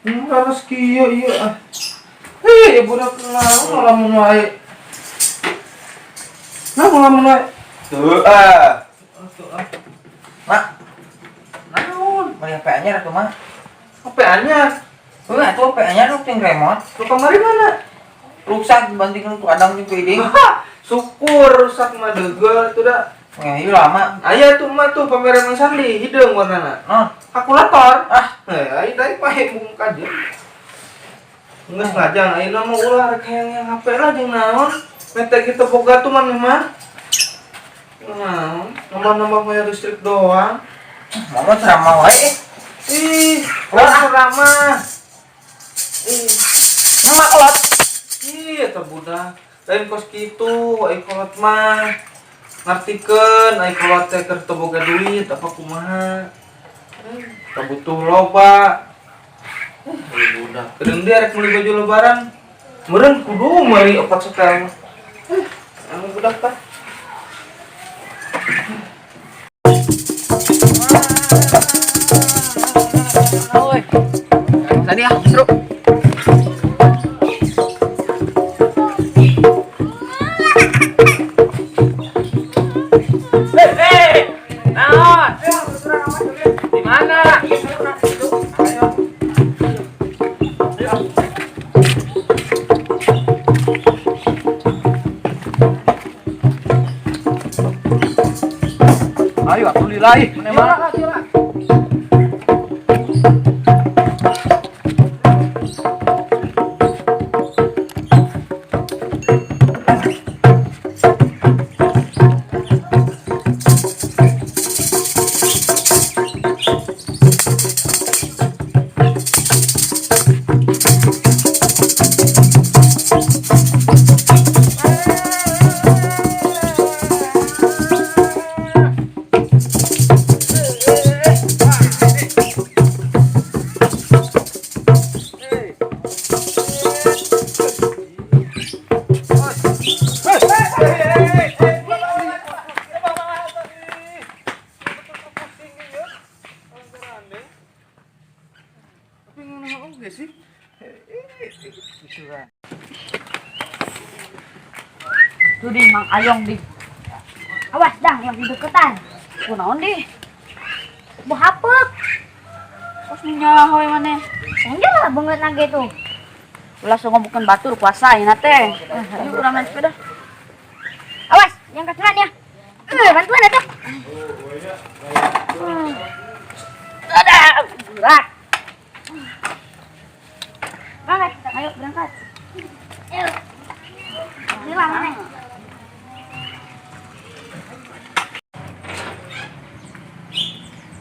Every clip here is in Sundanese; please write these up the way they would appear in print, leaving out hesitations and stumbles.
Harus kieu ieu ah. Hei, budak naon lamun wae. Nah, lamun wae. Tuh ah. Tuh ah. Mak, Naon? beli HP anyar atuh mah. HP anyar. Heuh atuh HP anyar lu ting remote. Lu kamari mana? Rusak dibandingkan ku Adang jeung ku Iding. Syukur rusak mah deugel tuh da. Ngehi lama. Aya tuh mah tuh pameran Mang Sandi hideung warnana. Non, Kalkulator. Ah. Eh, ayo dari pahe bungka aja. Geus ngajang ayeuna mah ulah rek hayang yang HP lah jeung naon. Mete kitu boga tuh maneh mah. Naon, nambah-nambah bayar listrik doang. Mama ceramah wae. Ih, ulah ceramah. Ih, Nama kolot. ih eta budak. Lain kos kitu, ai kolot mah. Ngartikeun ai kolot teh keur teu boga duit apa kumaha. Teu butuh loba. Ai budak. Kedeung dia rek meuli baju lebaran. Meureun kudu meuli opat setel mah. Anu budak tah. Oi. Tadi ah, seru. Hei, naon? Di mana? Ayo atuh lilai, mana mah? Tapi ngono oge sih. Tuh di Mang Ayong di. Awas dah yang deketan. Kunaon di? Bu hapek. Kos nyaho we maneh. Enggak lah banget nage tuh. Ulah so ngomongkeun batur puasa ayeuna teh. Ayo urang main sepeda. Awas, yang keceran ya. Bantuan atuh. Ada gerak. Berangkat. Ayo berangkat. Ayo. Hilang mana?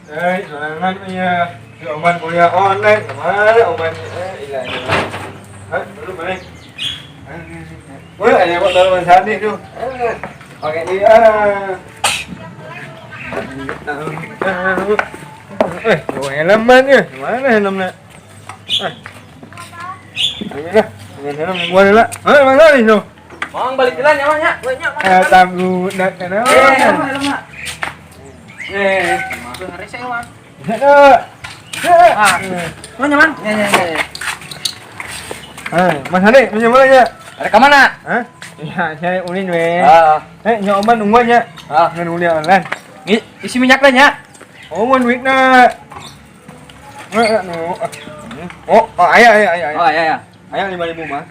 Eh, sorangan iya. Si Oman kuliah online kemana Oman? Eh, ilah ilah. Hah, dulu balik. Wah, ada kok taruh Mas Sandi tuh. Eh, pakai dia. Eh, bawa helman ya. Mana helmnya? Eh. Ini dah. Ini helm gua lah. Eh, Mas Sandi tuh. Mang balik jalan ya, Mang ya. We nya, Mang. Eh, tangguh nak kenapa? Eh, helm, helm, Mak. Eh, tuh hari saya, Mang. Eh. Ah. Mang nya, Mang. Ya, ya, ya. Eh, Mas Sandi, minjem mana ya? Ada ke mana? Hah? Iya, saya ulin we. Ah, Eh, nya Oman nungguan ya. ah. Ngan ulin online. Isi minyak lah nya. Oh, mun duitna. Eh, nu. Oh, oh, aya aya aya. Oh, iya ya. Aya 5000 mah.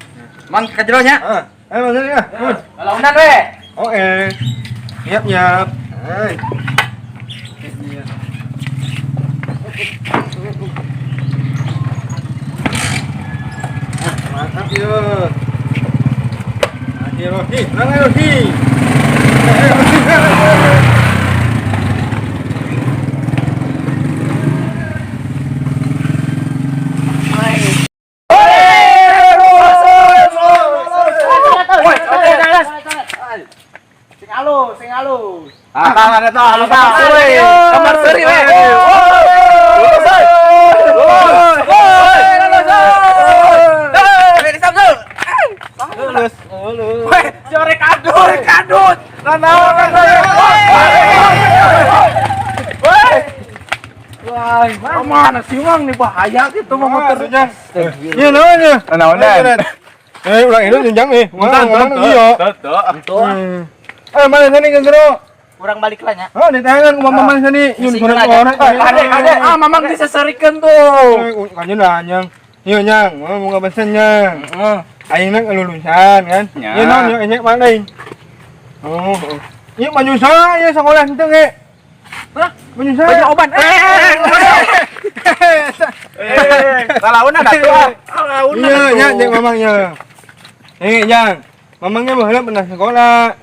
Mang ke jero nya. Ah, ayo Mas Sandi ah. Mun. Launan we. Oh, eh. Nyiap nyiap. Hai. Ah, mantap yuk. Ayo Rosi, berangkat Rosi. Eh, Rosi, berangkat. Tangan eta anu suri. Kamar seri we. Lulus. Lulus. Lulus. Lulus. Lulus. Weh, jorek kadut. Jorek kadut. Nanaon kan. Weh. Wah, mana sih Mang nih bahaya gitu mah motor. Iya naon ya? Naonan. Eh, ulang itu jenjang nih. Ngomong iya. Tuh. Eh, mana sani kan jero? Kurang balik lah nya. Oh, ditahan ku mama mana sani? Nyun kurang orang. Ade, ade, ah mamang diseserikeun tuh. Kanyeun lah nyang. Iya nyang, mau buka pesen nyang. Aing nak kelulusan kan. Iya naon ya enyek mana aing. Oh. Iya maju saya sekolah henteu ge. Hah? Maju saya. Banyak obat. Eh, kalaunan atuh. Kalaunan. Iya, nya jeung mamangnya. Eh, jang. Mamangnya baheula pernah sekolah.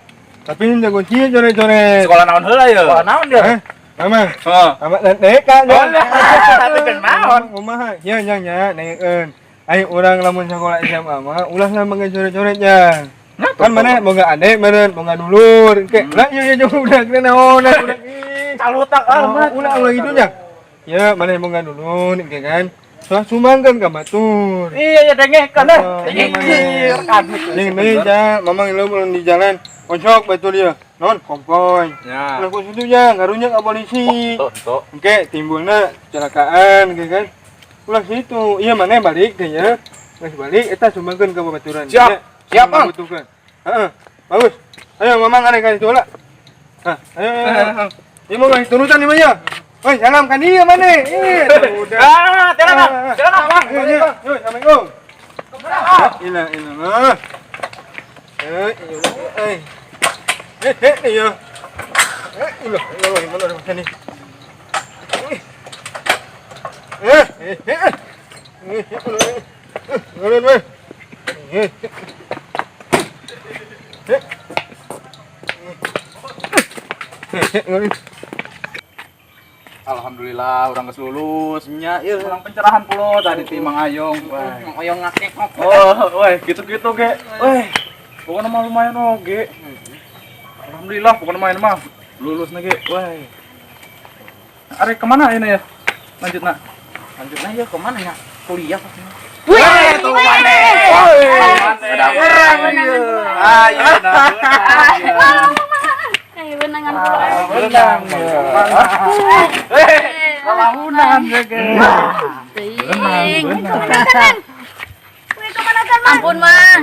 Tapi ini jago cia coret-coret. Sekolah naon heula ya? Sekolah naon dia? Eh, mamang. Heeh. Amat TK jang. Tapi kan naon? Kumaha? Iya, jang nya nanyakeun. Ayo urang lamun sekolah SMA mah ulah lah make coret-coret jang. Kan mana boga adek meureun, boga dulur. Ke, lah ieu ieu jeung udah kena naon udah ih. Calutak ah, Oh, ulah ulah gitu jang. Ya, mana boga dulur ke kan. Soal sumbangkeun ka batur. Iya, ya dengehkeun dah. Oh, Dengehkeun. Jeung deui jang, mamang lu belum di jalan. Oncok batur dia. Non, kompoy. Ya. Ulah ku situ jang, karunya ka polisi. Tuh, tuh. Oke, timbulna kecelakaan gitu kan. Ulah situ. Iya mana balik deh ya. Geus balik eta sumbangkeun ka babaturan. Siap. Ya, Siap, Bang. membutuhkan. Heeh. Bagus. Ayo mamang arek ka ditu lah. Hah, ayo ayo. ayo. Ieu mah geus turutan ieu mah ya. Woi, salam ka dieu maneh. Ih, udah. Ah, jalan Bang. Jalan Bang. Ayo, ayo, ayo, Assalamualaikum. Ilah, ilah. Eh, eh. Eh, eh, iya. Eh, ilah, ilah, mana ada macam ni. Eh, eh, eh. Eh, eh, eh. Eh, eh. Eh, eh. Alhamdulillah urang geus lulus. Nya ieu Urang pencerahan pulo tadi ti Mang Ayong. Wah. Mang Oyong ngakek. Oh, weh, gitu-gitu ge. Weh, pokoknya mah lumayan oge. Alhamdulillah pokoknya main mah lulus ge. Weh. Arek kemana ini ya? Lanjut nak. Lanjut ya kemana ya? Kuliah pastinya. Weh, tuh mana? Ada orang. Ayo, nah. Eh, benangan pula. Benang. Eh, kalaunan ge. Ting. Benang. Wih, kemenangan, Mang. Ampun, Mang.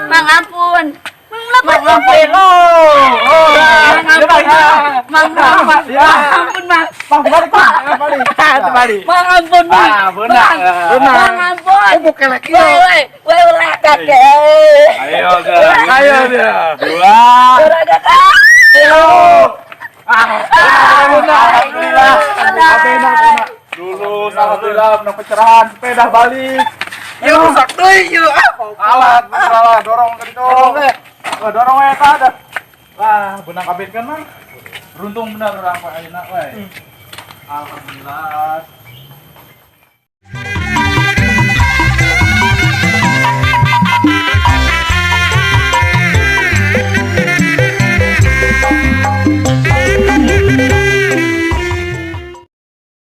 Mang ampun. Mang, Mang ampun. Oh, Mang ampun. Mang, Mang, Mang. Ampun, Mang. Bang, balik, Bang. Balik. Balik. Mang ampun, Mang. Ah, benang. Mang ampun. Oh, bukelek Weh, weh, weh, ulah kakek. Ayo, ayo dia. Dua. Ulah kakek. Ah, alhamdulillah. Alhamdulillah. Lulus, alhamdulillah, menang pencerahan, sepeda balik. Ya rusak deui ieu ah. Alat, bener alat, dorong ke dorong. Oh, dorong we ka ada. Wah, benang kabeh kan mah. Beruntung bener urang Pak ayeuna we. Alhamdulillah.